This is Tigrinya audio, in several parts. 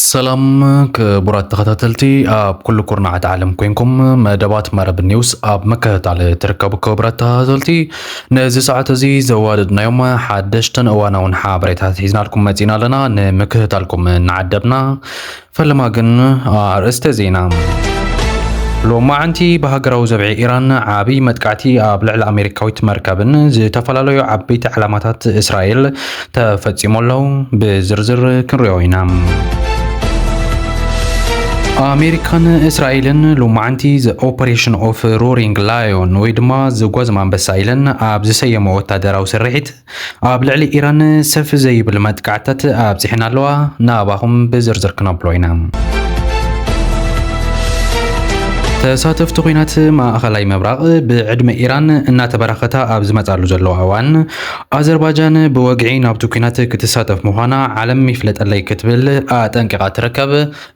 ሰላም ክቡራት ተኸታተልቲ፣ ኣብ ኩሉ ኩርናዓት ዓለም ኮይንኩም መደባት መረብ ኒውስ ኣብ ምክትታል ትርከቡ ክቡራት ተኸታተልቲ፣ ነዚ ሰዓት እዚ ዘዋደድናዮም ሓደሽትን እዋናውን ሓበሬታት ሒዝናልኩም መጺና ኣለና። ንምክትታልኩም እናዓደብና፣ ፈለማ ግን ኣርእስተ ዜና። ሎማዓንቲ ብሃገራዊ ዘብዒ ኢራን ዓብዪ መጥቃዕቲ ኣብ ልዕሊ ኣሜሪካዊት መርከብን ዝተፈላለዩ ዓበይቲ ዕላማታት እስራኤል ተፈጺሙ ኣሎ። ብዝርዝር ክንሪኦ ኢና። ኣሜሪካን እስራኤልን ሎማዓንቲ The Operation of Roaring Lion ወይ ድማ ዝጓዝም ኣንበሳ ኢለን ኣብ ዝሰየሞ ወታደራዊ ስርሒት ኣብ ልዕሊ ኢራን ሰፍ ዘይብል መጥቃዕትታት ኣብጺሐን ኣለዋ። ናባኹም ብዝርዝር ክነብሎ ኢና። ተሳተፍቲ ኲናት ማእኸላይ ምብራቕ ብዕድመ ኢራን እናተበራኸታ ኣብ ዝመጻሉ ዘለዋ እዋን፣ ኣዘርባጃን ብወግዒ ናብቲ ኲናት ክትሳተፍ ምዃና ዓለም ይፍለጠለይ ክትብል ኣጠንቂቓ ትርከብ።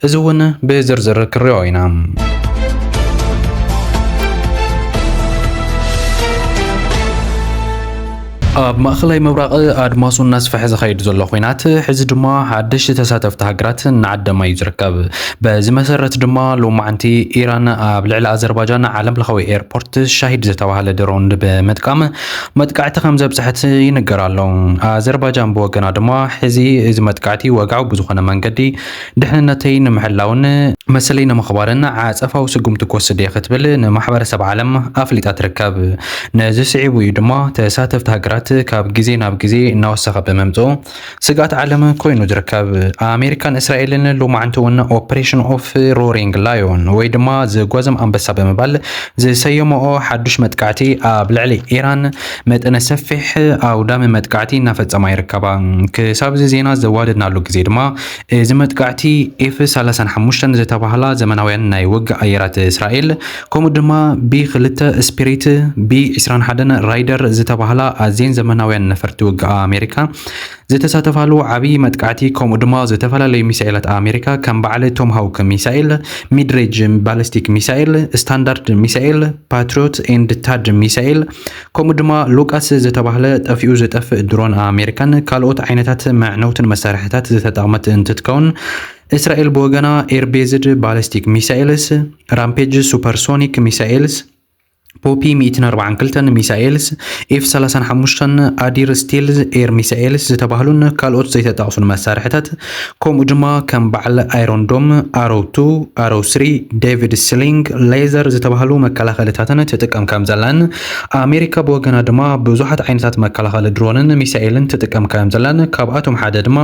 እዚ እውን ብዝርዝር ክሪኦ ኢና። ኣብ ማእኸላይ ምብራቕ ኣድማሱ እናስፍሐ ዝኸይድ ዘሎ ኲናት፣ ሕዚ ድማ ሓደሽቲ ተሳተፍቲ ሃገራት እናዓደማ እዩ ዝርከብ። በዚ መሰረት ድማ ሎማዓንቲ ኢራን ኣብ ልዕሊ ኣዘርባጃን ዓለም ለኻዊ ኤርፖርት ሻሂድ ዝተባህለ ድሮን ብምጥቃም መጥቃዕቲ ከም ዘብፅሐት ይንገር ኣሎ። ኣዘርባጃን ብወገና ድማ ሕዚ እዚ መጥቃዕቲ ወግዓዊ ብዝኾነ መንገዲ ድሕንነተይ ንምሕላውን መሰለይ ንምኽባርን ዓጸፋዊ ስጉምቲ ክወስድ እየ ክትብል ንማሕበረሰብ ዓለም ኣፍሊጣ ትርከብ። ነዚ ስዒቡ እዩ ድማ ተሳተፍቲ ሃገራት ካብ ግዜ ናብ ግዜ እናወሰኸ ብምምፅኡ ስግኣት ዓለም ኮይኑ ዝርከብ። ኣሜሪካን እስራኤልን ሎማዓንቲ እውን ኦፕሬሽን ኦፍ ሮሪንግ ላዮን ወይ ድማ ዝጓዘም ኣንበሳ ብምባል ዝሰየመኦ ሓዱሽ መጥቃዕቲ ኣብ ልዕሊ ኢራን መጠነ ሰፊሕ ኣውዳሚ መጥቃዕቲ እናፈጸማ ይርከባ። ክሳብ እዚ ዜና ዘዋደድናሉ ግዜ ድማ እዚ መጥቃዕቲ ኤፍ ሰላሳን ሓሙሽተን ዝተባህላ ዘመናውያን ናይ ውግእ ኣየራት እስራኤል፣ ከምኡ ድማ ቢ ክልተ ስፒሪት፣ ቢ ዕስራን ሓደን ራይደር ዝተባህላ ኣዝየን ዘመናውያን ነፈርቲ ውግእ ኣሜሪካ ዝተሳተፋሉ ዓብዪ መጥቃዕቲ፣ ከምኡ ድማ ዝተፈላለዩ ሚሳኤላት ኣሜሪካ ከም በዓል ቶምሃውክ ሚሳኤል፣ ሚድሬጅ ባሊስቲክ ሚሳኤል፣ ስታንዳርድ ሚሳኤል፣ ፓትሪዮት ኤንድ ታድ ሚሳኤል፣ ከምኡ ድማ ሉቃስ ዝተባህለ ጠፊኡ ዝጠፍእ ድሮን ኣሜሪካን ካልኦት ዓይነታት መዕነውትን መሳርሕታት ዝተጠቕመት እንትትከውን፣ እስራኤል ብወገና ኤርቤዝድ ባሊስቲክ ሚሳኤልስ፣ ራምፔጅ ሱፐርሶኒክ ሚሳኤልስ፣ ፖፒ ሚእትን ኣርባዓን ክልተን ሚሳኤልስ፣ ኤፍ ሰላሳን ሓሙሽተን ኣዲር ስቲልዝ ኤር ሚሳኤልስ ዝተባህሉን ካልኦት ዘይተጠቕሱን መሳርሕታት፣ ከምኡ ድማ ከም በዓል ኣይሮን ዶም፣ ኣሮው ቱ፣ ኣሮው ስሪ፣ ዴቪድ ስሊንግ፣ ሌዘር ዝተባህሉ መከላኸልታትን ትጥቀም ከም ዘላን፣ ኣሜሪካ ብወገና ድማ ብዙሓት ዓይነታት መከላኸሊ ድሮንን ሚሳኤልን ትጥቀም ከም ዘላን፣ ካብኣቶም ሓደ ድማ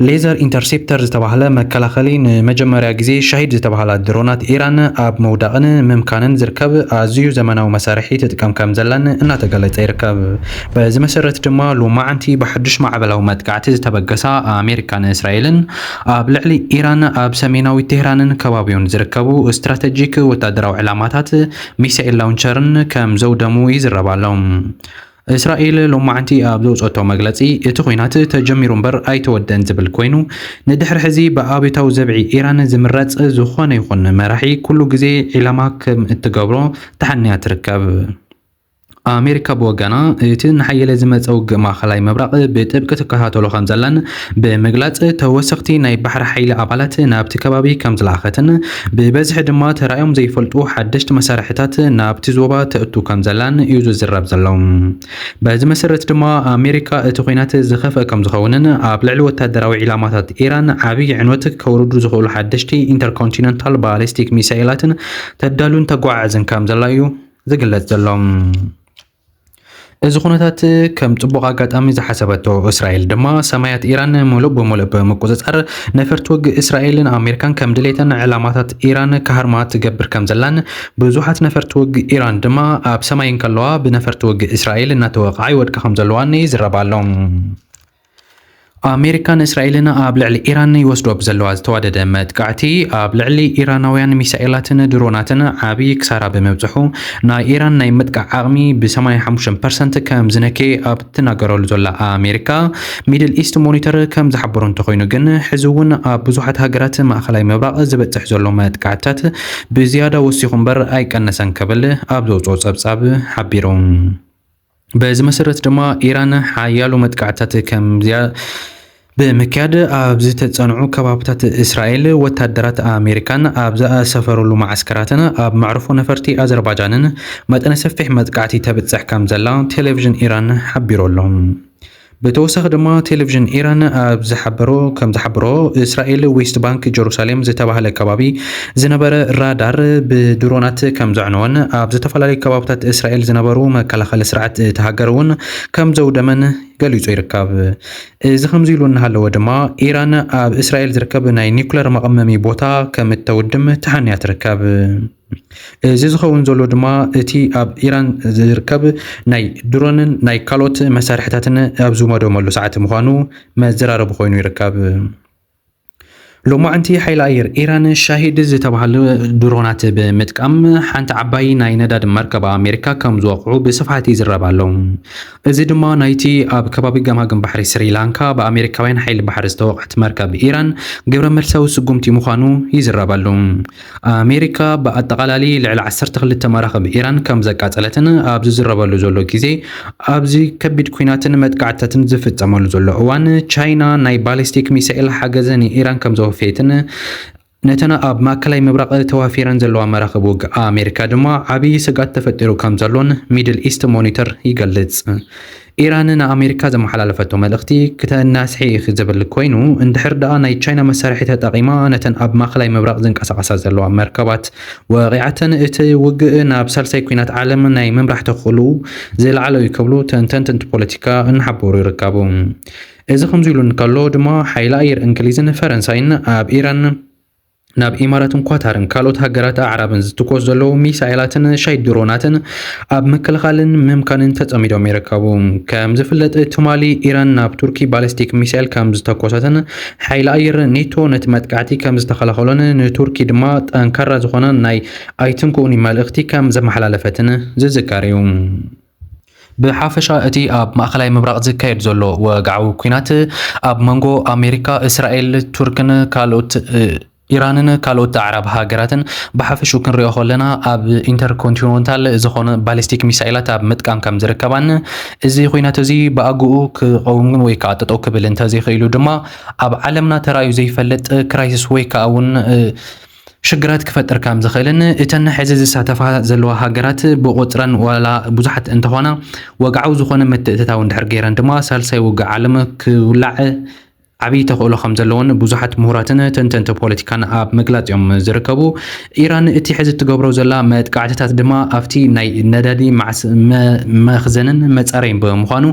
ሌዘር ኢንተርሴፕተር ዝተባህለ መከላኸሊ ንመጀመርያ ግዜ ሻሂድ ዝተባህላ ድሮናት ኢራን ኣብ ምውዳቕን ምምካንን ዝርከብ ኣዝዩ ዘመናዊ መሳርሒ ትጥቀም ከም ዘላን እናተገለጸ ይርከብ። በዚ መሰረት ድማ ሎማዓንቲ ብሓዱሽ ማዕበላዊ መጥቃዕቲ ዝተበገሳ ኣሜሪካን እስራኤልን ኣብ ልዕሊ ኢራን ኣብ ሰሜናዊ ቴህራንን ከባቢውን ዝርከቡ ስትራተጂክ ወታደራዊ ዕላማታት ሚሳኤል ላውንቸርን ከም ዘውደሙ ይዝረብ ኣሎ። እስራኤል ሎማዓንቲ ኣብ ዘውፀቶ መግለፂ፣ እቲ ኲናት ተጀሚሩ እምበር ኣይተወደን ዝብል ኮይኑ፣ ንድሕሪ ሕዚ ብኣብዮታዊ ዘብዒ ኢራን ዝምረፅ ዝኾነ ይኹን መራሒ ኩሉ ግዜ ዒላማ ከም እትገብሮ ተሓንያ ትርከብ። ኣሜሪካ ብወገና፣ እቲ እናሓየለ ዝመፀ ውግእ ማእኸላይ ምብራቕ ብጥብቂ ትከታተሎ ከም ዘላን ብምግላፅ፣ ተወሰኽቲ ናይ ባሕሪ ሓይሊ ኣባላት ናብቲ ከባቢ ከም ዝለኣኸትን ብበዝሒ ድማ ተራእዮም ዘይፈልጡ ሓደሽቲ መሳርሕታት ናብቲ ዞባ ተእቱ ከም ዘላን እዩ ዝዝረብ ዘሎ። በዚ መሰረት ድማ ኣሜሪካ እቲ ኲናት ዝኸፍአ ከም ዝኸውንን ኣብ ልዕሊ ወታደራዊ ዒላማታት ኢራን ዓብዪ ዕንወት ከውርዱ ዝኽእሉ ሓደሽቲ ኢንተርኮንቲነንታል ባሊስቲክ ሚሳኤላትን ተዳሉን ተጓዓዕዝን ከም ዘላ እዩ ዝግለጽ ዘሎ። እዚ ኩነታት ከም ጽቡቕ ኣጋጣሚ ዝሓሰበቶ እስራኤል ድማ፣ ሰማያት ኢራን ምሉእ ብምሉእ ብምቁጽጻር፣ ነፈርቲ ውግእ እስራኤልን ኣሜሪካን ከም ድሌተን ዕላማታት ኢራን ክሃርማ ትገብር ከም ዘላን፣ ብዙሓት ነፈርቲ ውግእ ኢራን ድማ ኣብ ሰማይ እንከለዋ ብነፈርቲ ውግእ እስራኤል እናተወቕዓ ይወድቃ ከም ዘለዋን ይዝረብ ኣሎ። ኣሜሪካን እስራኤልን ኣብ ልዕሊ ኢራን ይወስዶ ብዘለዋ ዝተዋደደ መጥቃዕቲ፣ ኣብ ልዕሊ ኢራናውያን ሚሳኤላትን ድሮናትን ዓብዪ ክሳራ ብምብፅሑ፣ ናይ ኢራን ናይ ምጥቃዕ ዓቕሚ ብ ሰማንያ ሓሙሽተ ፐርሰንት ከም ዝነከየ ኣብ ትናገረሉ ዘላ ኣሜሪካ፣ ሚድል ኢስት ሞኒተር ከም ዝሓበሮ እንተኾይኑ ግን፣ ሕዚ እውን ኣብ ብዙሓት ሃገራት ማእኸላይ ምብራቕ ዝበፅሕ ዘሎ መጥቃዕትታት ብዝያዳ ወሲኹ እምበር ኣይቀነሰን ክብል ኣብ ዘውፅኦ ፀብፃብ ሓቢሩ። በዚ መሰረት ድማ ኢራን ሓያሎ መጥቃዕትታት ከም ዝያ-፣ ብምክያድ ኣብ ዝተጸንዑ ከባብታት እስራኤል፣ ወታደራት ኣሜሪካን ኣብ ዝኣሰፈሩሉ መዓስከራትን ኣብ መዕርፎ ነፈርቲ ኣዘርባጃንን መጠነ ሰፊሕ መጥቃዕቲ ተብጽሕ ከም ዘላ ቴሌቪዥን ኢራን ሓቢሩ ኣሎ። ብተወሳኺ ድማ ቴሌቪዥን ኢራን ኣብ ዝሓበሮ፣ ከም ዝሓበሮ፣ እስራኤል ዌስት ባንክ ጀሩሳሌም ዝተባህለ ከባቢ ዝነበረ ራዳር ብድሮናት ከም ዘዕነወን ኣብ ዝተፈላለዩ ከባብታት እስራኤል ዝነበሩ መከላኸሊ ስርዓት እቲ ሃገር እውን ከም ዘውደመን ገሊጹ ይርከብ። እዚ ከምዚ ኢሉ እናሃለወ ድማ፣ ኢራን ኣብ እስራኤል ዝርከብ ናይ ኒውክለር መቐመሚ ቦታ ከም እተውድም ተሓንያ ትርከብ። እዚ ዝኸውን ዘሎ ድማ፣ እቲ ኣብ ኢራን ዝርከብ ናይ ድሮንን ናይ ካልኦት መሳርሕታትን ኣብ ዝወደመሉ ሰዓት ምዃኑ መዘራረቢ ኮይኑ ይርከብ። ሎማዕንቲ ሓይሊ ኣየር ኢራን ሻሂድ ዝተባህሉ ድሮናት ብምጥቃም ሓንቲ ዓባይ ናይ ነዳዲ መርከብ ኣሜሪካ ከም ዝወቕዑ ብስፍሓት ይዝረብ ኣሎ። እዚ ድማ ናይቲ ኣብ ከባቢ ገማግም ባሕሪ ስሪላንካ ብኣሜሪካውያን ሓይሊ ባሕሪ ዝተወቕዐት መርከብ ኢራን ግብረ መልሳዊ ስጉምቲ ምዃኑ ይዝረብ ኣሎ። ኣሜሪካ ብኣጠቓላሊ ልዕሊ ዓሰርተ ክልተ መራኽብ ኢራን ከም ዘቃጸለትን ኣብ ዝዝረበሉ ዘሎ ግዜ፣ ኣብዚ ከቢድ ኲናትን መጥቃዕትታትን ዝፍጸመሉ ዘሎ እዋን፣ ቻይና ናይ ባሊስቲክ ሚሳኤል ሓገዝ ንኢራን ከም ዘወፈየትን ነተን ኣብ ማእከላይ ምብራቕ ተዋፊረን ዘለዋ መራኽብ ውግእ ኣሜሪካ ድማ ዓብዪ ስግኣት ተፈጢሩ ከም ዘሎን ሚድል ኢስት ሞኒተር ይገልጽ። ኢራን ንኣሜሪካ ዘመሓላለፈቶ መልእኽቲ፣ "ክተናስሒ ኢኺ" ዝብል ኮይኑ፣ እንድሕር ደኣ ናይ ቻይና መሳርሒ ተጠቒማ ነተን ኣብ ማእከላይ ምብራቕ ዝንቀሳቐሳ ዘለዋ መርከባት ወቒዓተን፣ እቲ ውግእ ናብ ሳልሳይ ኲናት ዓለም ናይ ምምራሕ ተኽእልኡ ዝለዓለ እዩ ክብሉ ተንተንቲ ፖለቲካ እናሓበሩ ይርከቡ። እዚ ከምዚ ኢሉ እንከሎ ድማ፣ ሓይሊ ኣየር እንግሊዝን ፈረንሳይን ኣብ ኢራን፣ ናብ ኢማራትን ኳታርን ካልኦት ሃገራት ኣዕራብን ዝትኮስ ዘለዉ ሚሳኤላትን ሻይ ድሮናትን ኣብ ምክልኻልን ምምካንን ተጸሚዶም ይርከቡ። ከም ዝፍለጥ፣ ትማሊ ኢራን ናብ ቱርኪ ባሊስቲክ ሚሳኤል ከም ዝተኮሰትን፣ ሓይሊ ኣየር ኔቶ ነቲ መጥቃዕቲ ከም ዝተኸላኸሎን ንቱርኪ ድማ ጠንካራ ዝኾነ ናይ ኣይትንክኡኒ መልእኽቲ ከም ዘመሓላለፈትን ዝዝከር እዩ። ብሓፈሻ፣ እቲ ኣብ ማእከላይ ምብራቕ ዝካየድ ዘሎ ወግዓዊ ኲናት ኣብ መንጎ ኣሜሪካ፣ እስራኤል፣ ቱርክን ካልኦት፣ እ፣ ኢራንን ካልኦት ኣዕራብ ሃገራትን ብሓፈሽኡ ክንሪኦ ከለና፣ ኣብ ኢንተርኮንቲኔንታል ዝኾነ ባሊስቲክ ሚሳይላት ኣብ ምጥቃም ከም ዝርከባን፣ እዚ ኲናት እዚ ብኣግኡ ክቐውም ወይ ከዓ ጠጠው ክብል እንተዘይኽኢሉ ድማ፣ ኣብ ዓለምና ተራእዩ ዘይፈልጥ ክራይሲስ ወይ ከዓ እውን፣ እ፣ ሽግራት ክፈጥር ከም ዝኽእልን፣ እተን ሕዚ ዝሳተፋ ዘለዋ ሃገራት ብቑጽረን ዋላ ብዙሓት እንተኾና፣ ወግዓዊ ዝኾነ ምትእትታው እንድሕር ገይረን ድማ፣ ሳልሳይ ውግእ ዓለም ክውላዕ ዓብዪ ተኽእሎ ከም ዘለዎን ብዙሓት ምሁራትን ተንተንቲ ፖለቲካን ኣብ ምግላጽ እዮም ዝርከቡ። ኢራን እቲ ሕዚ እትገብሮ ዘላ መጥቃዕትታት ድማ ኣብቲ ናይ ነዳዲ ማዕስ-፣ መ-፣ መኽዘንን መጻረይን ብምዃኑ፣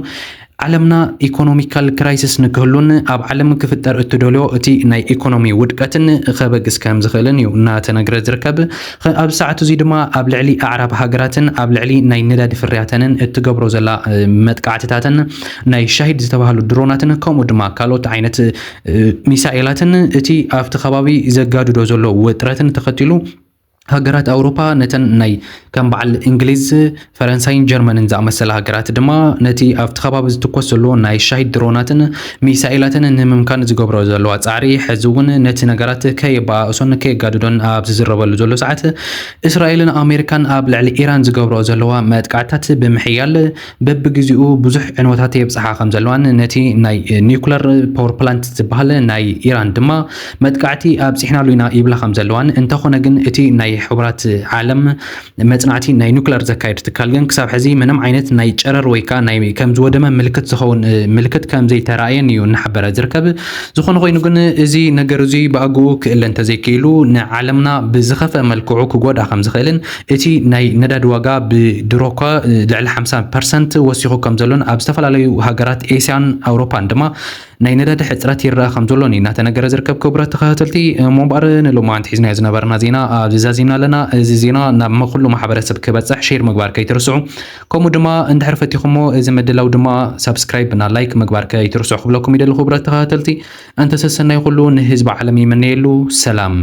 ዓለምና ኢኮኖሚካል ክራይሲስ ንክህሉን ኣብ ዓለም ክፍጠር እትደልዮ እቲ ናይ ኢኮኖሚ ውድቀትን ከበግስ ከም ዝኽእልን እዩ እናተነግረ ዝርከብ። ኸ-፣ ኣብ ሰዓት እዚ ድማ ኣብ ልዕሊ ኣዕራብ ሃገራትን ኣብ ልዕሊ ናይ ነዳዲ ፍርያተንን እትገብሮ ዘላ፣ እ፣ መጥቃዕትታትን ናይ ሻሂድ ዝተባህሉ ድሮናትን ከምኡ ድማ ካልኦት ዓይነት፣ እ፣ ሚሳኤላትን እቲ ኣብቲ ከባቢ ዘጋድዶ ዘሎ ውጥረትን ተኸቲሉ፣ ሃገራት ኣውሮፓ ነተን ናይ ከም በዓል እንግሊዝ፣ ፈረንሳይን ጀርመንን ዝኣመሰላ ሃገራት ድማ ነቲ ኣብቲ ከባቢ ዝትኮስ ዘሎ ናይ ሻሂድ ድሮናትን ሚሳኤላትን ንምምካን ዝገብሮ ዘለዋ ጻዕሪ፣ ሕዚ እውን ነቲ ነገራት ከየበኣእሶን ከየጋድዶን ኣብ ዝዝረበሉ ዘሎ ሰዓት፣ እስራኤልን ኣሜሪካን ኣብ ልዕሊ ኢራን ዝገብሮ ዘለዋ መጥቃዕታት ብምሕያል፣ በብግዜኡ ብዙሕ ዕንወታት የብጽሓ ከም ዘለዋን፣ ነቲ ናይ ኒውክለር ፓወር ፕላንት ዝበሃል ናይ ኢራን ድማ መጥቃዕቲ ኣብጺሕናሉ ኢና ይብላ ከም ዘለዋን፣ እንተኾነ ግን እቲ ናይ ሕቡራት ዓለም መጽናዕቲ ናይ ኒውክለር ዘካየድ ትካል ግን ክሳብ ሕዚ ምንም ዓይነት ናይ ጨረር ወይ ከዓ ናይ ከም ዝወደመ ምልክት ዝኸውን፣ እ፣ ምልክት ከም ዘይተራእየን እዩ እናሓበረ ዝርከብ። ዝኾነ ኮይኑ ግን እዚ ነገር እዚ ብኣግኡ ክእለ እንተዘይክኢሉ ንዓለምና ብዝኸፍአ መልክዑ ክጎድኣ ከም ዝኽእልን እቲ ናይ ነዳዲ ዋጋ ብድሮ እኳ፣ እ፣ ልዕሊ ሓምሳ ፐርሰንት ወሲኹ ከም ዘሎን ኣብ ዝተፈላለዩ ሃገራት ኤስያን ኣውሮፓን ድማ ናይ ነዳዲ ሕጽረት ይረኣ ከም ዘሎን እዩ እናተነገረ ዝርከብ። ክቡራት ተኸታተልቲ፣ እሞ እምበኣር ንሎማዓንቲ ሒዝናዮ ዝነበርና ዜና ኣብዚ ዛዚምና ኣለና። እዚ ዜና ናብ መ-፣ ኩሉ ማሕበረሰብ ክበጽሕ ሼር ምግባር ከይትርስዑ። ከምኡ ድማ እንድሕር ፈቲኹሞ እዚ ምድላው ድማ ሳብስክራይብ እና ላይክ ምግባር ከይትርስዑ ክብለኩም ይደሊ። ክቡራት ተኸታተልቲ፣ እንተ ሰሰናይ ኩሉ ንህዝቢ ዓለም ይምነየሉ። ሰላም።